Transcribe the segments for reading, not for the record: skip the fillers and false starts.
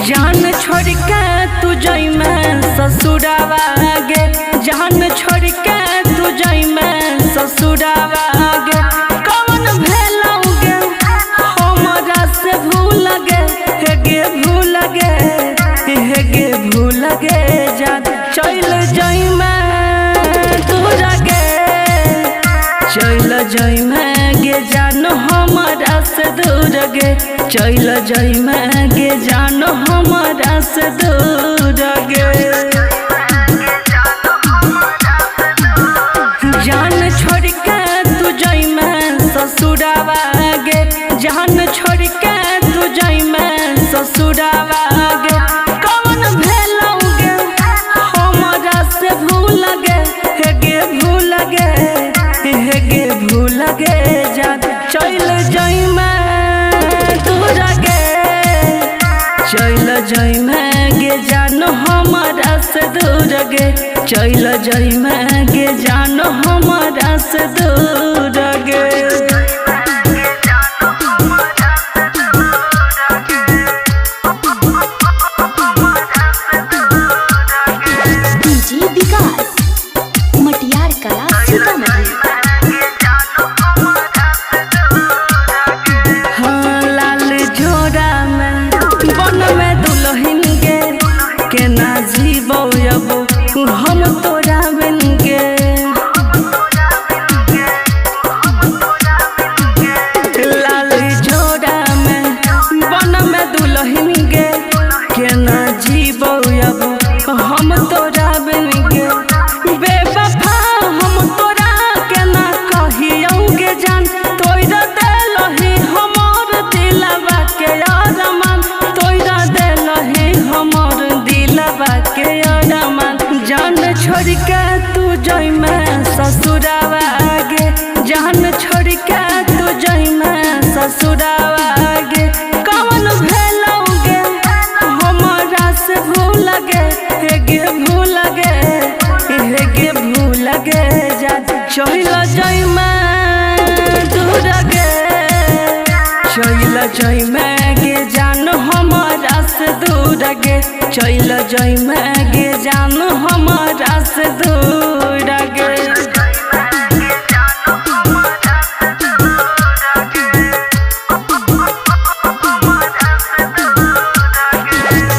जान छोड़ के तू जइमे ससुरावा गे, जान छोड़ के तू जइमे ससुरावा गे। कौन भेलौ गे हमरा से भूल गे, हे गे भूल गे, हे गे भूल गे। जान चल जइमे तोरा गे, चल जइमे गे जान हमरा से दूर गे, चल जइमे गे जान हमरा से दूर गे। जान छोड़ के तू जइमे ससुरावा गे, जान छोड़ के तू जइमे ससुरावा गे। कौन भेलौ गे हमरा से भूल गे, हे गे भूल गे, हे गे भूल गे। जान चल जइमे तोरा गे, चल जइमे गे जान हमरा से दूर गे, चल जइमे गे जान हमरा से दूर गे। डीजे विकास मटियार कला सीतामढ़ी। हाँ लाल झोरा में बन में दुल्हन गे, केना जीबौ अब हम तोरा बिन गे। लाल झोरा में बन में दुल्हन गे, केना जीबौ अब हम तोरा बिन गे। बेवफा हम तोरा केना कहियौ गे जान, तोरा देलही हमर दिलवा के अरमान, तोरा देलही हमर दिलवा के अरमान। जान छोड़ के तू जइमे ससुरावा गे, जान छोड़ के तू जइमे ससुरावा गे। कौन भेलौ गे हमरा से भूल गे, हे गे भूल गे, हे गे भूल गे। जान चल जइमे दूर गे, चल जइमे गे जान हमरा से दूर गे, चल जइमे गे जान हमरा से दूर गे।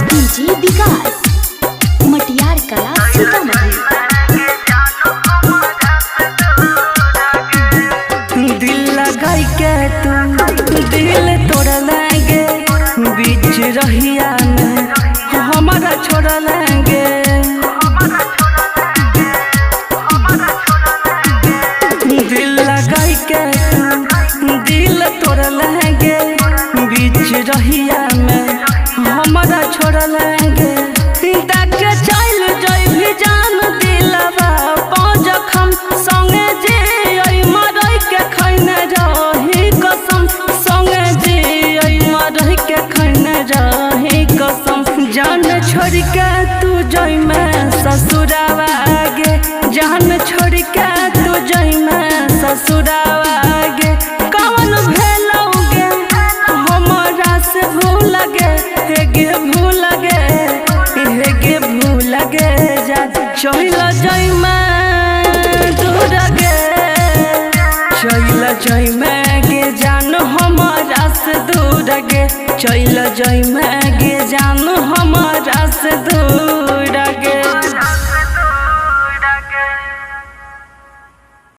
डीजे विकास मटियार कला सीतामढ़ी। दिल लगाई के तू दिल तोड़ लेंगे, बीच रहिया में हमारा छोड़ लेंगे। दिल लगाई के तू दिल तोड़ लेंगे, बीच रहिया में हमारा छोड़ लेंगे। देख चल जइभी जान दिलवा जखम, संगे जे मरई के खैने रही कसम, संगे जे मरई के खैने रही कसम। जान छोड़ के तू जइमे ससुरावा गे, जान छोड़ के तू जइमे ससुरावा गे। कौन भेलौ गे हमरा से भूल गे, हे गे भूल गे, हे गे भूल गे। जान चल जइमे दूर गे, चल जइमे गे जान हमरा से दूर गे, चल जइमे गे जान हमरा से दूर।